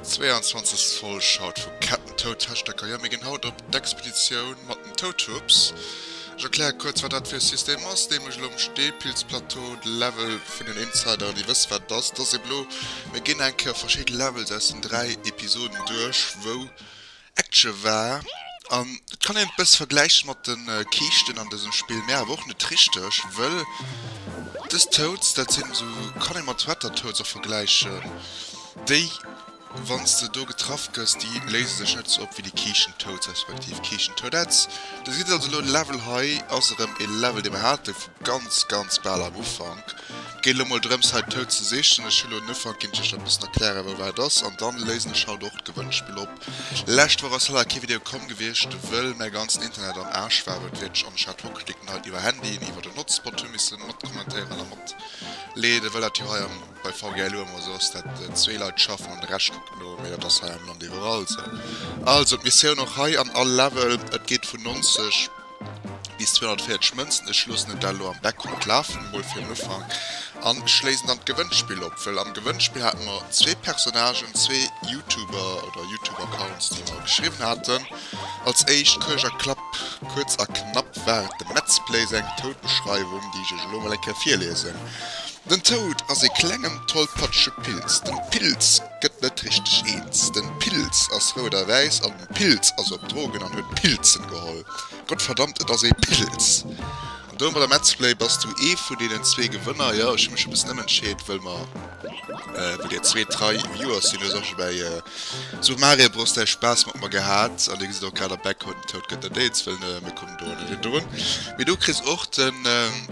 22. Folg haut vu Captain Toad Hashtag Jo, mir ginn haut op d'Expeditioun mat den Toad Troops. Ech erkläre kuerz wat dat fir e System ass, nämlech elo um Steelpilzplateau, de Level vun den Insideren, déi wësse wat et ass. Et ass eben elo, mir ginn eng Kéier verschidde Levels aus den 3 Episoden duerch, wou Action war. An et kann een et bësse vergläichen mat de Kiischten an dësem Spill, mä awer och net richteg, wëll dës Toads, dat sinn esou, kann ee mat Wetter Toads och vergläichen, déi wann s de do getraff gëss, déi léise sech net esou op wéi déi Kiischten Toads respektiv Kiischten Toadettes. Dir gesitt also elo, de Level hei ass erëm e Level dee mer hate vu ganz ganz bal am Ufank. Et geet elo mol drëms hei d'Toads ze sichen. Ech hu elo den Ufank, ginn ech iech dat e bëssen erklären wou wat ass an dann léisen ech haut och d'Gewënnspill op. Lescht Woch ass leider kee Video komm gewiescht wëll mäi ganzen Internet am Aasch war wuertwiertlech an ech hat Hockeysticken halt iwwer Handy an iwwer den Hotspot hu missen matkommentéieren a matleeden wëll dat jo hei am bei VGLU emmer sou ass dat zwee Leit schaffen an de Rescht kuckt no mee dat ass hei am Land iwwerall sou. Also d'Missioun och hei an all Level et geet vun 90 bis 240 Mënzen. Ech loossen et da elo am Background lafen, emol fir den Ufank, an schléisen dann d'Gewënnspill op, wëll am Gewënnspill hate mer zwee Personnagen, zwee YouTuber oder YouTube-Accounts, déi mer geschriwwen haten. Als éischt, kuerz a klapp, kuerz a knapp, war et dem Metzplay seng Toad-Beschreiwung, déi ech iech elo mol eng Kéier virliesen. Den Toad ass ee klengen, tollpatschege Pilz. Den Pilz gëtt net richteg eens. Den Pilz ass rout a wäiss an den Pilz ass op Drogen an huet Pilzen geholl. Gottverdammt, et ass ee Pilz! An domadder, Metzplay, bass du ee vun deenen zwee Gewënner. Jo, ech hu mech e bëssen ëmentscheet, wëll mer, wëll dir zwee trei Viewers sinn. Du hues och scho bäi Super Mario Bros. Däi Spaass mat mer gehat. An dir gesitt och grad am Background, den Toad gëtt net eens, wëll mir kommen do net hindrun. Mee du kriss och den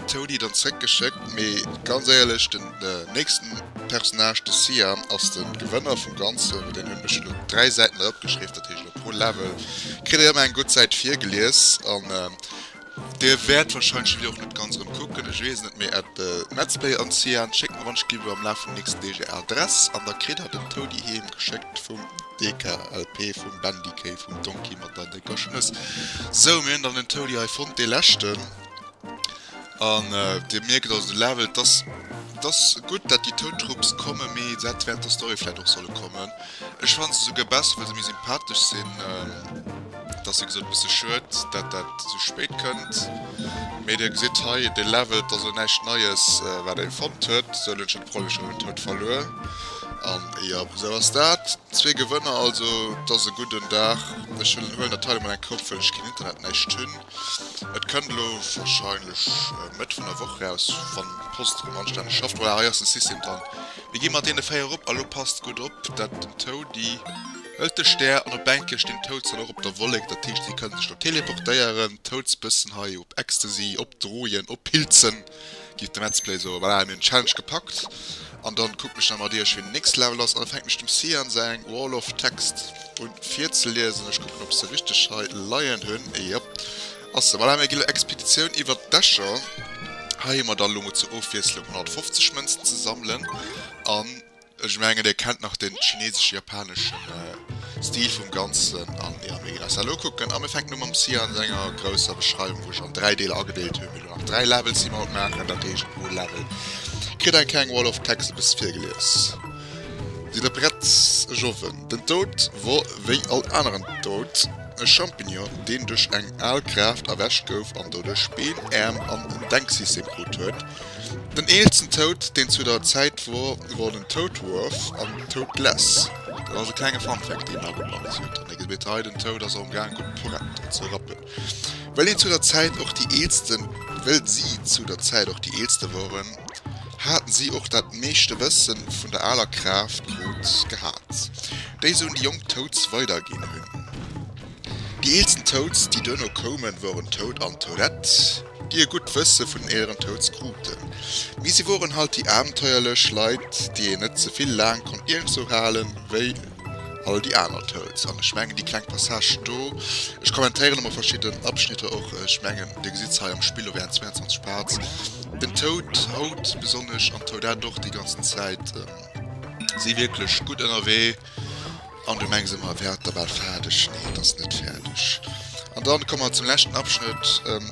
Toadie dann zréckgeschéckt. Mee ganz éierlech, den nächsten Personnage, de Cyan, ass de Gewënner vum Ganzen, well deen huet mech elo 3 Säiten hei opgeschriww, dat heescht elo pro Level kritt dir ëmmer eng gutt Säit virgelies an dir wäert wahrscheinlech de Video och net ganz erëm kucken, ech weess et net, mee at Metzplay an Cyan, schéckt mer wann ech ginn elo am Laf vun den nächsten Deeg är Adress an da kritt der den Toadie heem geschéckt vum DKLP, vum Bendy-Key, vum Donkey mat der décker Schnëss. Sou, mir hunn dann den Toadie hei fonnt, dee leschten. An dir mierkt also de Level, et ass, et ass gutt, dat déi Toad Troops kommen, mee se hätte während der Story vläit och solle kommen. Ech fannen se souguer besser, well se méi sympathesch sinn. Et ass wéi gesot e bësse schued, dat dat esou spéit kënnt. Mee dir gesitt hei de Level, et ass elo näischt Neies, wat ee fonnt huet. Sou, elo hunn ech de Problem, ech hunn den Toad verluer. An jo, esou ass dat. Zwee Gewënner also, et ass e gudden Dag. Ech huelen dat hei elo mol eng Kéier op, wëll ech keen Internet, näischt hunn. Et kënnt elo wahrscheinlech Mëtt vun der Woch raus, wann d'Post erëm anstänneg schafft. Voilà, hei ass de System dran. Mir gi mat deene 4 erop a lo passt gutt op, dat den Toady hëlt de Stär an op Bänke stinn d'Toads dann och op der Wollek. Dat heescht, si kënne sech do teleportéieren. D'Toads bëssen hei op Ecstasy, op Drogen, op Pilzen, géif de Metzplay soen. Voilà, mir hunn d'Challenge gepackt an dann kucken ech nach mat iech, wéi den nächste Level ass an da fänken ech dem Cyan säin Wall of Text un virzeliesen. Ech kucken, ob ech se richteg hei leien hunn. Jop, ass se. Voilà, mir gi lo Expeditioun iwwert d'Dächer. Hei hu mer dann elo mol zur Ofwiesslung 150 Mënzen ze sammelen an ech mengen dir kennt nach den chinesesch-japaneschen Stil vum Ganzen an jo, mir ginn eis dat elo kucken a mir fänken u mam Cyan senger grousser Beschreiwung, wou ech an 3 Deeler agedeelt hunn. Mir hunn elo nach 3 Levels déi mer haut maachen, dat heescht pro Level kritt eng kleng Wall of Text e bësse virgelies. Sidd der prett? Ech hoffen. Den Toad wor wéi all aneren Toad e Champignon, deen duerch eng al Kraaft erwächt gouf an doduerch Been, Äerm an en Denksystem krut huet. Den eelsten Toad, deen zu der Zäit wor, wor den Toadworth an Toadless. Dat ass e klenge Funfact, deen agebrannt huet. An dir gesitt hei, den Toad ass amgaang gutt Poretten ze rappen. Well een zu der Zäit och déi eelsten, wëll si zu der Zäit och déi eelste woren, haten si och dat meeschte Wëssen vun der aler Kraaft krut gehat, déi se un déi jonk Toads weiderginn hunn. Déi eelsten Toads, déi duerno koumen, woren Toad an Toadette, déi e gutt Wësse vun den eeleren Toads kruten. Mee si woren halt déi abenteuerlech Leit, déi een net zevill laang konnt iergendzwou halen, wéi all déi aner Toads. An ech mengen, déi kleng Passage do, ech kommentéieren ëmmer verschidden Abschnitter och, ech mengen, dir gesitt se hei am Spill, do wären 22 Parts, den Toad haut besonnesch an d'Toadette och déi ganzen Zäit si wierklech gutt ënnerwee. An du mengs ëmmer, wär et da bal fäerdeg? Nee, et ass net fäerdeg. An dann komme mer zum leschten Abschnitt.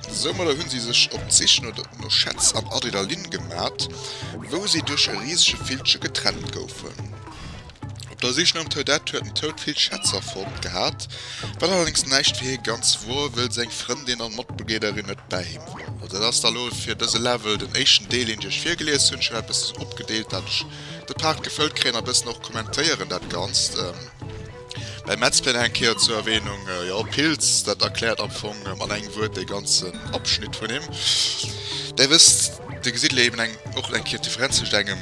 Soumadder hunn si sech op d'Sich no no Schätz an Adrenalin gemat, wou si duerch e risege Villche getrennt goufen. der Sich nom Toadette huet den Toad vill Schätzer fonnt gehat, wat allerdéngs näischt fir hie ganz wor, wëll seng Frëndin an Matbegleederin net bäi him wor. Also dat ass da lo fir dëse Level den éischten Deel deen ech iech virgelies hunn. Ech hunn dat e bëssen opgedeelt dat ech de Part gefëllt kréien a bëssen och kommentéieren dat Ganzt. Bäi Metzplay nach eng Kéier zur Erwähnung, jo Pilz, dat erkläert am Fong an engem Wuert dee ganzen Abschnitt vun him. Där wësst, Dir gesitt elo eben eng och eng Kéier d'Differenz tëscht engem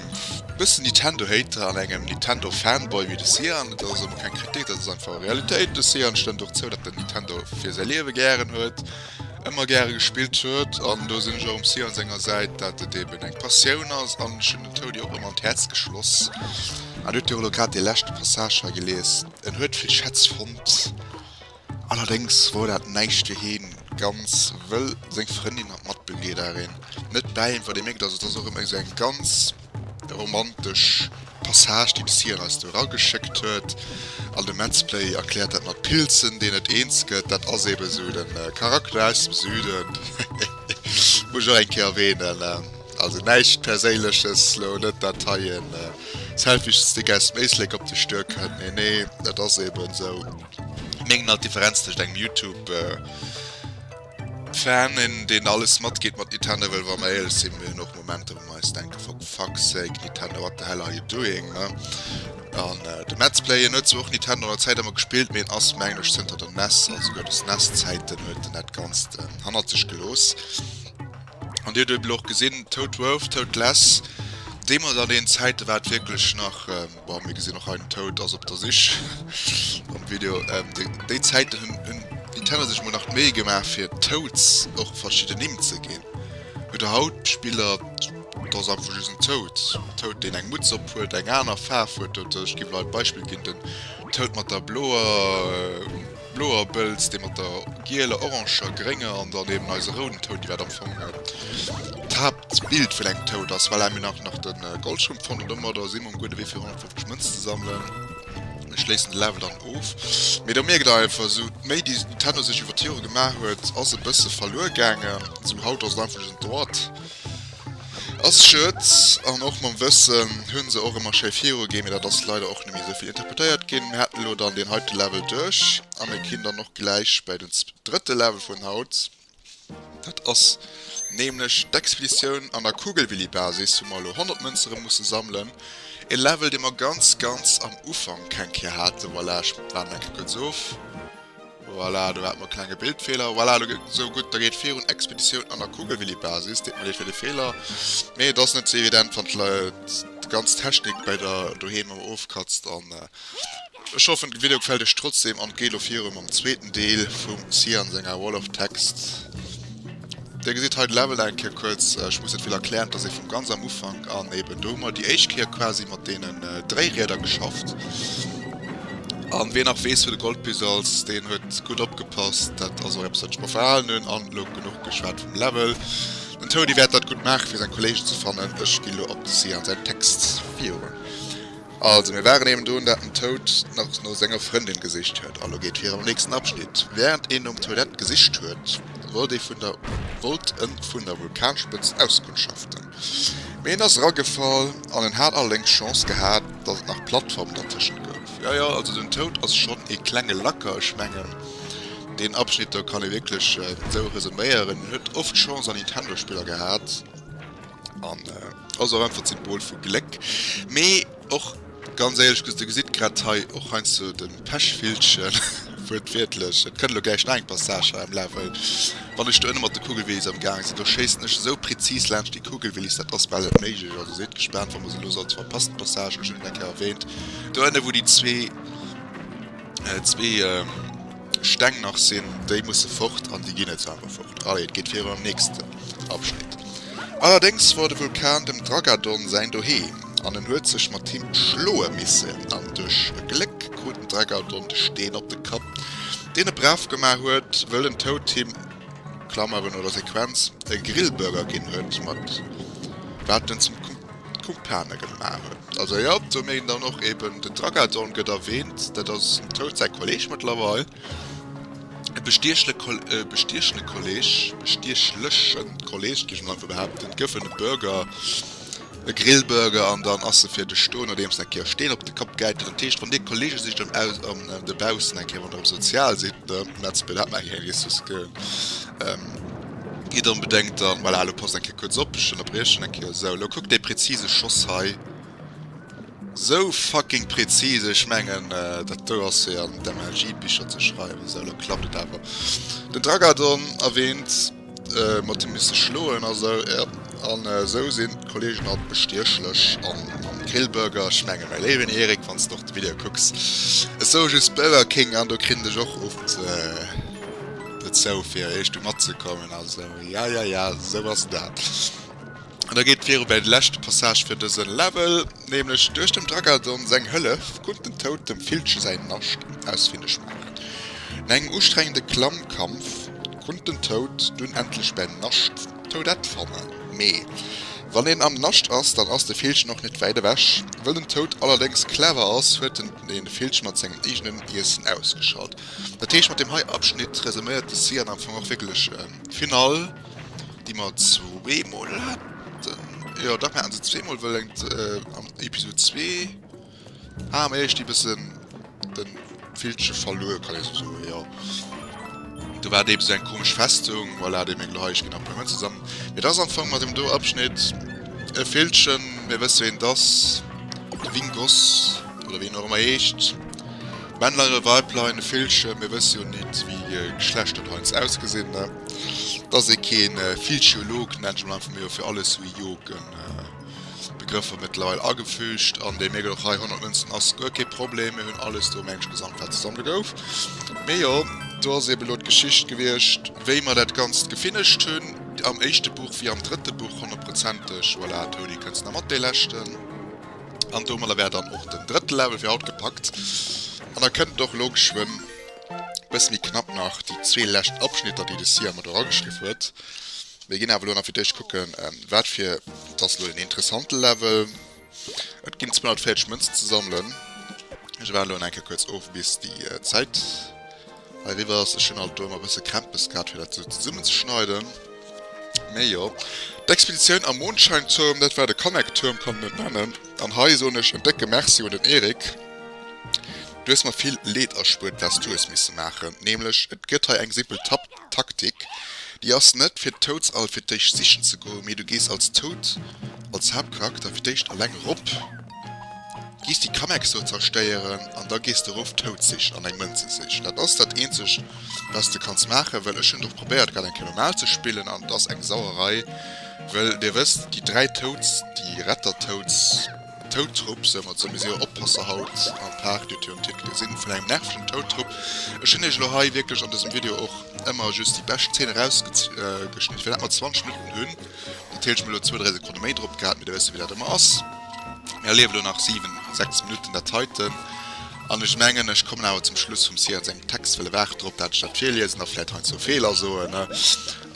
bëssen Nintendo-Hater an engem Nintendo-Fanboy wéi de Cyan. Dat ass elo keng Kritik, dat ass einfach Realitéit. De Cyan stëmmt och zou, datt en Nintendo fir säi Liewe gären huet, ëmmer gäre gespillt huet. An do sinn ech och um Cyan senger Säit, dat et eben eng Passioun ass. An ech hunn den Toady och ëmmer an d'Häerz geschloss. An huet jo och elo grad dee leschte Passage hei gelies. En huet vill Schätz fonnt. Allerdéngs wor dat näischt fir heen, ganz wëll seng Frëndin an d'Matbegleederin net bäi him wor. Dir mierkt also, et ass och erëm esou eng ganz romantesch Passage, déi de Cyan eis do erageschéckt huet. An de Metzplay erkläert dat mat Pilzen, deen net eens gëtt. Dat ass eben esou de Charakter aus dem Süden, muss ech och eng Kéier erwähnen. Also näischt Perséinleches lo, net dat hei en Selfish-Stick aus dem Éislek op de Stuer kënnt. Nee, nee, dat ass eben esou. Mengen alt Differenz tëscht engem Youtube Fan een deen alles matgeet mat Nintendo, well wa mer éierlech sinn, mir hunn och Momenter wou mer eis denken for fuck's sake Nintendo what the hell are you doing ne? An de Metz Play en huet zwar och Nintendo an der Zäit ëmmer gespillt, mee en ass mengen ech zënter der NES, also souguer de SNES Zäiten huet en dat ganzt hannert sech gelooss. An dir hutt elo och gesinn Toad Worth, Toad Less, deemools an deenen Zäite war et wierklech nach. Bon, mir gesinn och hei den Toad ass op der Sich am Video. Déi Zäiten hunn hunn Nintendo sech mol nach d'Méi gemaach fir Toads och verschidden Nimm ze ginn. Hutt der haut Spiller, do ass einfach just en Toad, en Toad deen eng Mutz op huet, eng aner Faarf huet. Ech géif elo hei d'Beispill ginn, den Toad mat der bloer. Bloer Bëlz, dee mat der gieler, oranger, grénger an dann eben eise rouden Toad, déi wat am Fong d'Haaptbild vun engem Toad ass. Voilà, mir hunn nach nach de Goldschrumpf fonnt an domadder si mer um gudde Wee fir 150 Mënzen ze sammelen. Mir schléissen de Level dann of. Mee do mierkt der einfach esou, d'Méi déi Nintendo sech iwwer d'Jore gemaach huet, ass e bësse verluer gaangen. Esou haut ass et einfach just en Droit. Ass schued, an och mam Wëssen hunn se och ëmmer schéi viru ginn, mee dat ass leider och net méi esou vill interpretéiert ginn. Mir hätten elo dann deen heite Level duerch a mir ginn dann och gläich bäi den drëtte Level vun haut. Dat ass nämlech d'Expeditioun an der Kugelwilli-Basis, wou mer elo 100 Mënze rëm musse sammelen. E Level, dee mer ganz, ganz am Ufank eng Kéier haten. Voilà, ech waarden eng Kéier kuerz of. Voilà, do hate mer e klenge Bildfeeler. Voilà, elo geet esou gutt, da geet virun. Expeditioun an der Kugelwilli-Basis. Deet mer leed fir de Feeler, mee et ass net sou evident, wann d'Leit d'ganz Technik bei der doheem ëmmer ofkatzt. An ech hoffen, de Video gefält iech trotzdem an et geet elo viru mam zweeten Deel vum Cyan senger Wall of Text. Dir gesitt hei de Level eng Kéier kuerz. Ech muss net vill erklären, et ass ee vum ganz am Ufank an eben do hu mer déi éischt Kéier quasi mat deenen Dréirieder geschafft. An ween nach weess wou de Goldpiss ass, deen huet gutt opgepasst. Dat ass och eppes wat ech mer verhalen hunn. An elo genuch geschwat vum Level. Den Toady wäert dat gutt maachen fir seng Kollegen ze fannen. Ech gi lo op de Cyan säin Text virun. Also, mir waren eben drun, dat den Toad nach no senger Frëndin gesicht huet. A lo geet vir am nächsten Abschnitt. Während een nom Toadette gesicht huet, wollt ee vun der wollt en vun der Vulkanspëtz auskundschaften. Mee en ass eragefall an en hat allerdéngs Chance gehat, dass et nach Plattformen dertëschent gouf. Jo, jo, also den Toad ass schonn ee klenge Lacker. Ech mengen, deen Abschnitt do kann ee wierklech esou resuméieren, en huet oft Chance an Nintendo-Spiller gehat. An ass och einfach d'Symbol vu Gléck. Mee och ganz éierlech gesot, Dir gesitt grad hei och heiansdo de Pechvillchen, wuertwiertlech. Et kënnt elo gläich nach eng Passage hei am Level, wann ech do ënne mat de Kugelwillis am gaang sinn. Do schéissen ech esou prezis laanscht déi Kugelwillis, dat ass bal net méiglech. Also sidd gespaant, wa mer se elo sollte verpassen, d'Passage. Ech hunn et eng Kéier erwähnt, do ënne wou déi zwee, zwee Steng nach sinn, déi musse fort an déi ginn net esou einfach fort. Allez, et geet virun am nächsten Abschnitt. Allerdéngs wor de Vulkan dem Dragadon säin Doheem an en huet sech mat him schloe missen an duerch e Gléck krut den Dragadon de Steen op de Kapp, deen e brav gemaach huet, wëll den Toad him, Klammeren oder Sequenz, e Grillburger ginn huet, mat wat en zum Kumpane gemaach huet. Also jo, do mierkt een dann och eben, den Dragadon gëtt erwähnt, dat ass dem Toad säi Kolleg mëttlerweil. E bestiechle e bestiechene Kolleg, bestiechlechen Kolleg, géif ech mol einfach behaapten, gouf en e Burger. E Grillburger an dann ass se fir dech do, nodeems eng Kéier Steen op de Kapp gäit huet. Dat heescht, wann dir Kollege sicht am Aus, am dobaussen eng Kéier, wann der erëm sozial sidd, ne, Metz, dat hat mer eng Kéier Jesus ge, gitt onbedéngt dann, voilà, elo passt eng Kéier kuerz op, ech ënnerbriechen eng Kéier, sou, elo kuckt dee präzise Schoss hei, sou fucking präzise, ech mengen, dat do ass fir an d'MLG-Bicher ze schreiwen, sou, elo klappt et awer. Den Dragadon erwähnt. Mat him misse schloen a sou, jo. An esou sinn d'Kollegen alt bestiechlech an mam Grillburger. Ech menge mäi léiwen Eric, wann s de och de Video kucks, ech soe just Burger King an do kritt en dech och oft dozou fir eréischt do matzekommen a sou. Ja, ja, ja, sou ass dat. An da geet et viru bäi de leschte Passage fir dëse Level, nämlech duerch dem Dragadon seng Hëllef konnt den Toad dem Villche säin Nascht ausfindeg maachen. No engem ustrengende Klammkampf konnt den Toad dunn endlech bäi Nascht vum Toadette fannen. Mee wann een am Nascht ass, dann ass de Villchen och net wäit ewech. Wëll den Toad allerdéngs clever ass, huet en de Villche mat sengem eegenen Iessen ausgeschalt. Dat heescht, mat deem hei Abschnitt resuméiert de Cyan am Fong och wierklech d'Finall. Déi mer zweemol haten. Jo, dach, mir haten se zweemol, well eng am Episode 2 hate mer éischt déi bëssen de Villche verluer, kann ee sou soen, jo. Do war et eebe sou eng komesch Festung, voilà, déi mir elo hei, ech ginn nach e puer Mënzen sammeln. Mee dat ass am Fong mat deem do Abschnitt e Villchen, mir wësse ween et ass, de Wingos oder wéi en och ëmmer heescht. Männlein oder Weiblein, e Villchen, mir wësse jo nit, wéi Geschlechter do heiansdo ausgesinn, ne. Et ass ee keen Villcheolog, nennt ech mol einfach, mee jo fir alles hu Jogen Begrëffer mëttlerweil agefügt an déi mierkt och hei 100 Mënzen ass guer kee Problem, mir hunn alles do mengt ech gesammelt wat ze sammele gouf. Mee jo, do ass eebe lo d'Geschicht gewiescht wéi mer dat Ganzt gefinished hunn, am éischte Buch wéi am drëtte Buch honnertprozenteg. Voilà, Tony kënns nach mat dee leschten an domadder wär dann och den drëtte Level fir haut gepackt an da kënnt et och lo geschwënn Bëssen méi knapp nach déi zwee lescht Abschnitter, déi de Sian mer do erageschriff huet. Mir ginn awer elo nach fir d'éischt kucken, wat fir, et ass elo en interessante Level. Et ginn 240 Mënzen ze sammelen. Ech waarden elo nach eng Kéier kuerz of, bis déi Zäit hei eriwwer ass. Ech hunn alt do ëmmer e bësse Krämpes gehat, fir dat esou zesummenzeschneiden. Mee jo, d'Expeditioun am Mondscheinturm, dat war de Kamek-Tuerm, kann een et nennen. An hei soen ech en décke Merci un den Eric. Du hues mer vill Leed erspuert wat s du hues misse maachen, nämlech et gëtt hei eng simpel Taktik, déi ass net fir d'Toads all fir d'éischt sichen ze goen, mee du gees als Toad, als Haaptcharakter fir d'éischt alleng erop, gees déi Kamex do zerstéieren an da gees de erof d'Toads sichen an eng Mënze sichen. Dat ass dat eenzegt wat s de kanns maachen, well ech hunn et och probéiert grad eng Kéier normal ze spillen an et ass eng Sauerei, wëll dir wësst déi 3 Toads, déi Retter-Toads, Toad-Trupp, sou mat sou, mir si jo Oppasser haut am Park, Dir hutt jo den Titel gesinn, vun engem nervegen Toad-Trupp. Ech hunn iech elo hei wierklech an dësem Video och ëmmer just déi bescht Szene erausgeschnidden, fir dat mer 20 Minutten hunn. Natierlech hu mer elo zwou, dräi Sekonne méi drop gehat, mee dir wësst jo wéi dat ëmmer ass. Mir erliewen elo nach 7, 6 Minutten dat heiten an ech mengen ech kommen awer zum Schluss vum Sian sengem Text, well e waart drop dat ech dat virliesen a vläit heiansdo Feeler soen, ne?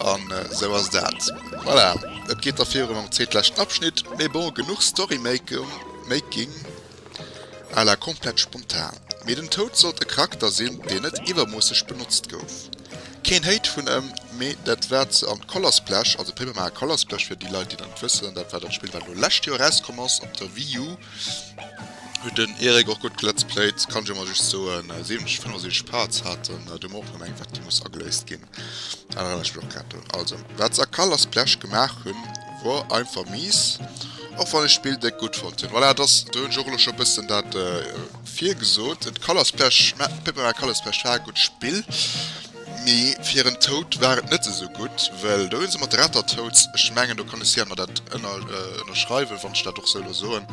An esou ass dat. Voilà, et geet da viru mam zweetleschten Abschnitt. Mee bon, genuch Story-Making à la komplett spontan. Mee den Toad sollt e Charakter sinn, deen net iwwermoosseg benotzt gouf. Keen Hate vun ëm, mee dat wat se an Color Splash, also Paper Mario Color Splash fir déi Leit déi dat net wëssen, dat war dat Spill wat elo lescht Joer erauskomm ass op der Wii U, huet den Eric och gutt gelet's played, kann ech emol just soen, 70, 75 Parts hat en, do hu mer och nach eng wat déi muss ageléist ginn. Dat erënnert ech mech och grad drun. Also, wat se a Color Splash gemaach hunn, wor einfach mies, och wann ech d'Spill déck gutt fonnt hunn. Voilà, et ass, do hunn ech och elo scho bëssen dat virgesot. Et Color Splash, Paper Mario Color Splash war e gutt Spill, mee fir en Toad war et net esou gutt, well do hu se mat de Ratatoads, ech mengen do kann de Sian mer dat ënner, ënnerschreiwen, wann ech dat och sou elo soen,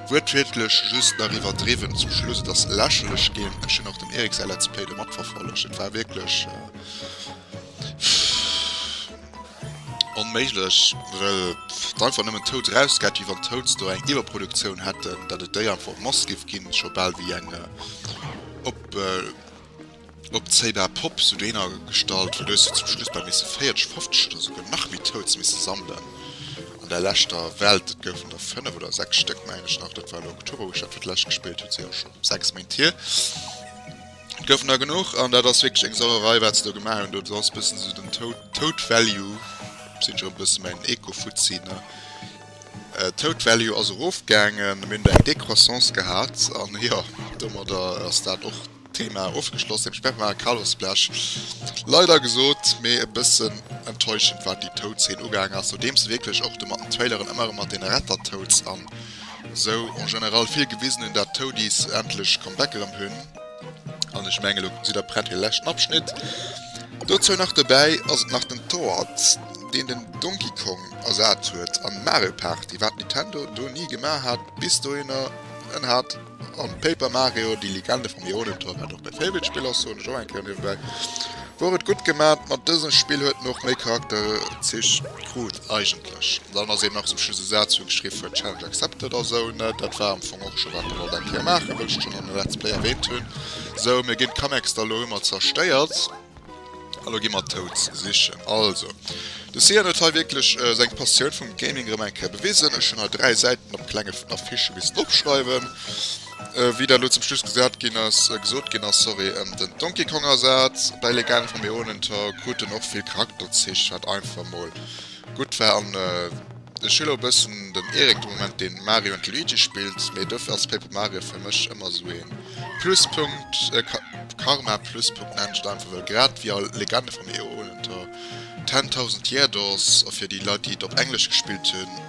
wuertwiertlech just nach iwwerdriwwen zum Schluss. Et ass lächerlech ginn. Ech hunn och dem Eric säi Let's Play do matverfollegt. Et war wierklech onméiglech, well et einfach nëmmen Toads erausgeet, wéi wann d'Toads do eng Iwwerproduktioun hätten, datt et déi einfach en masse géif ginn, scho bal wéi eng op. Opzéibar Popp sou dohinner gestallt, well du hues jo zum Schluss bal misse 40, 50 oder souguer nach méi Toads misse sammelen an der leschter Welt. Et goufen der 5 oder 6 Stéck mengen ech nach, dat war elo Oktober wou ech dat fir d'lescht gespillt hunn, si jo scho 6 Méint hier. Et goufen der genuch an dat ass wierklech eng Sauerei wat se do gemaach hunn. Do ass bëssen sou den Toad, Toad Value, sinn ech erëm bësse mäin Eco-Fuzzi, ne. Toad Value ass erofgaangen, mir hunn do eng Décroissance gehat an jo, domadder ass dat och Thema ofgeschloss. Dem Super Mario Carlo Splash leider gesot, mee e bëssen enttäuschend wat déi Toad-Szene ugaang ass, nodeems se wierklech och do mat den Traileren ëmmer erëm mat deene Retter-Toads an esou en général vill gewisen hunn, dat d'Toadies endlech Comeback erëm hunn. An ech mengen elo sidd der prett fir de leschten Abschnitt. Dozou nach dobäi ass et nach den Toad, deen den Donkey Kong ersat huet an Mario Party, wat Nintendo do ni gemaach hat bis dohinner. En hat an Paper Mario, déi Legende vum Ionentor, wat och mäi Favorite Spill ass, soen ech och eng Kéier niewebäi, wor et gutt gemat. Mat dësem Spill huet en och méi Charakterzich krut eigentlech. Dann ass eben nach zum Schluss e Saz wou geschriww huet Challenge accepted a sou ne. Dat war am Fong och scho wat e wollt eng Kéier maachen, wëll ech et schonn an dem Let's Play erwähnt hunn. Sou, mir ginn d'Kamex da lo hu mer zerstéiert. A lo gi mer d'Toads sichen. Also, de Cyan huet hei wierklech seng Passioun vum Gaming erëm eng Kéier bewisen. Ech hunn hei 3 Säiten op klenge Affichë missen opschreiwen. Wéi dat elo zum Schluss gesat ginn ass, gesot ginn ass, sorry, den Donkey Kong ersat bei Legende vum Äonentor krut en och vill Charakterzich, wat einfach mol gutt war. An ech hu lo e bëssen den Erik de Moment, deen Mario and Luigi spillt, mee dofir ass Paper Mario fir mech ëmmer esou ee Pluspunkt, Karma Pluspunkt nennen ech et einfach, well grad wéi a Legende vum Äonentor, 10,000 Year Doors, a fir déi Leit déi et op Englesch gespillt hunn,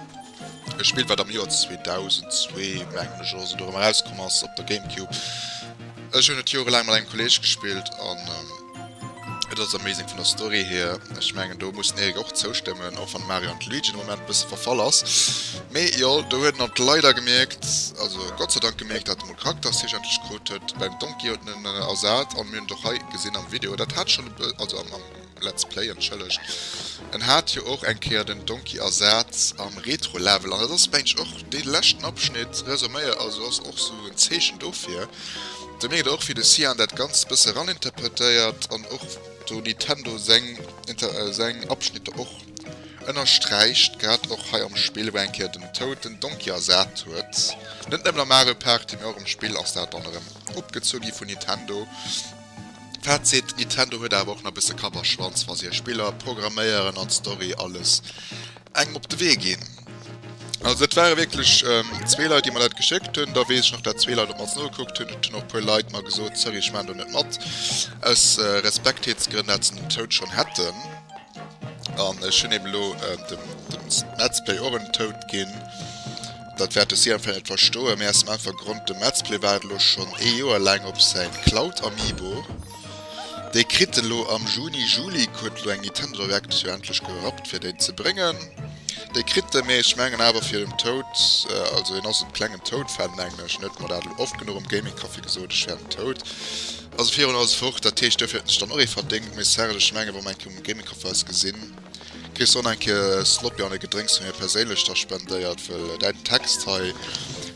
e Spill wat am Joer 2002 mengen ech oder sou dorëm erauskomm ass op der Gamecube. Ech hunn et jorelaang mat engem Kolleeg gespillt an. Et ass amazing vun der Story hier. Ech mengen do muss den Eric och zoustëmmen, och wann Mario an Luigi de Moment bësse verfall ass. Mee jo, do huet en alt leider gemierkt, also Gott sei Dank gemierkt, dat e mol Charakterzich endlech krut huet. Beim Donkey huet en en ersat an mir hunn et och hei gesinn am Video, dat hat schonn e, also am am Let's Play, entschëllegt, en hat jo och eng Kéier den Donkey ersat am Retro Level an dat ass mengen ech och dee leschten Abschnitt, resuméiert, also ass och sou en Zeechen dofir. Do mierkt och wéi de Cyan dat ganzt bësse raninterpretéiert an och do Nintendo seng seng Abschnitter och ënnersträicht, grad och hei am Spill wou eng Kéier den Toad den Donkey ersat huet. Net nëmmen am Mario Party mee och am Spill ass dat dann erëm opgezu gi vun Nintendo. Fazit, Nintendo huet awer och nach bësse Kapp a Schwanz wa se hir Spiller programméieren an d'Story alles engem op de Wee ginn. Also et ware wierklech zwee Leit, déi mer dat geschéckt hunn. Da weess ech nach, dat zwee Leit op mannst nogekuckt hunn. Et hunn och e puer Leit mer gesot, sorry, ech maachen do net mat, aus Respektheetsgrënn, dat se den Toad schonn hätten. An ech hunn eben elo dem Metzplay och en Toad ginn. Dat wäerte si einfach net verstoen, mee aus dem einfache Grond, de Metzplay waart elo schonn ee Joer laang op säin Cloud Amiibo. Dee kritt en elo am Juni, Juli huet elo eng Nintendo Direct jo endlech gerappt fir déi ze bréngen. Dee kritt en, mee ech mengen awer fir dem Toad, also hien ass en klengen Toad-Fan mengen ech, en huet mer dat elo oft genuch um Gaming Café gesot, ech wär en Toad, also virun alles fort, dat heescht dofir huet en sech dann och ee verdéngt. Mee Serge, ech mengen wa mer eng Kéier um Gaming Café eis gesinn, Kriss och nach eng Kéier Sloppy an e Gedrénks vun mir perséinlech da spendéiert, wëll däin Text hei,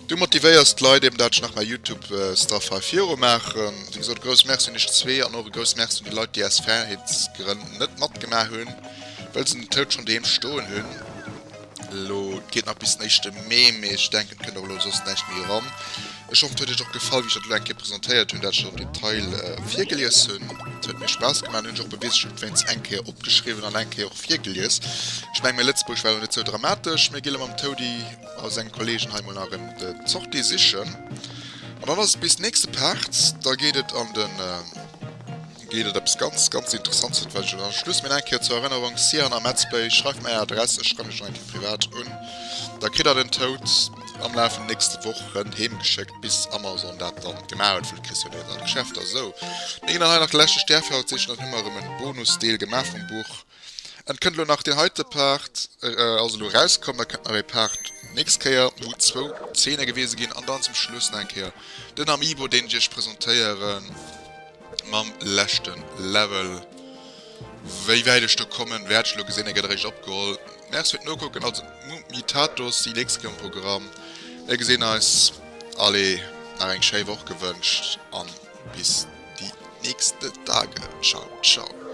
du motivéiers d'Leit eben dat ech nach mäi Youtube Stuff hei viru maachen. Wéi gesot, e grousse Merci un iech zwee an och e grousse Merci un déi Leit déi aus Fairheetsgrënn net matgemaach hunn, wëll se den Toad schonn doheem stoen hunn. Elo, et geet nach bis den éischte Mee, mee ech denken et kënnt och elo soss näischt méi eran. Ech hoffen et huet iech och gefall wéi ech dat elo eng Kéier presentéiert hunn, dat ech dat am Detail virgelies hunn. Et huet mir Spaass gemaach an hunn ech och bewisen, ech hunn et wéinst eng Kéier opgeschriwwen an eng Kéier och virgelies. Ech mengen mäi Lëtzebuergesch war elo net sou dramatesch. Mir gi elo mam Toady a senge Kollegen hei mol nach erëm d'Sortie sichen an dann ass et bis nächste Part. Da geet et an den. Geet et eppes ganz ganz Interessantes, dat well ech elo am Schluss mee nach eng Kéier zur Erënnerung, Cyan a Metzplay, schreift mer är Adress, ech schreiwen iech nach eng Kéier privat un, da kritt der den Toad am Laf vun den nächste Wochen heem geschéckt, bis Amazon dat dann gemaach huet, wëll et kriss jo net an alle Geschäfter. Sou, mir ginn dann hei nach de leschte Stär fir haut sichen, dann hu mer erëm en Bonusdeel gemaach vum Buch. Et kënnt elo nach deen heite Part, ass elo erauskomm, da kënnt nach ee Part nächst Kéier, wou zwou Zeene gewise ginn an dann zum Schluss nach eng Kéier den Amiibo, deen ech iech presentéieren. Mam leschten Level. Wéi wäit ech do kommen, wäert ech elo gesinn. E gëtt eréischt opgeholl. Merci fir d'Nokucken. Also Mumitatos déi nächst Kéier um Programm. Mir gesinn eis. Allez, nach eng schéi Woch gewënscht an bis déi nächste Tage. Ciao, ciao.